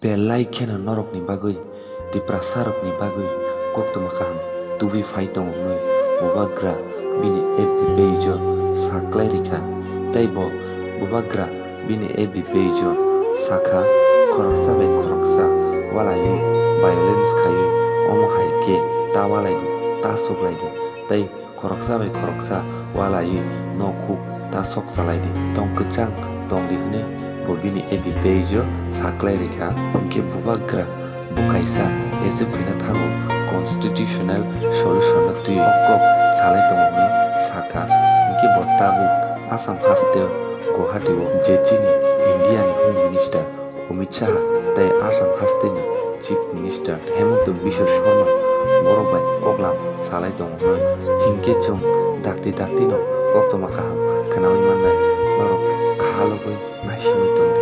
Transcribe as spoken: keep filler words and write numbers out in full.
Belai kheno norokni bagwi, Tiprasarokni bagwi koktwma kaham tubui phai tongo hwnwi Bubagra bini F B page o sa klai rikha. Tei bo Bubagra bini F B page o sakha, khoroksa bai khoroksa walaiwi violence khaiwi omo hai khe ta walaidi, ta suklaidi tei khoroksa bai khoroksa walaiwi nok huk ta sok chalaidi, tong kwchang tongdi hwnwi bo bini F B page o sa klai rikha. Hinkhe Bubagra bo kaisa achuk khaina thango constitutional solution no twiwi kok salai tongo hwnwi sakha. Hinkhe bo tabuk Assam hasteo Guwahati o je chini India ni Home Minister Amit Shah tei Assam hasteni Chief Minister Hemanta Biswa Sarma borok bai koklam salai tongo hwnwi. Hinkhe chwng dakti dakti no koktwma kaham khwnawi mannai, norok kha logwi naisimwi tongdi.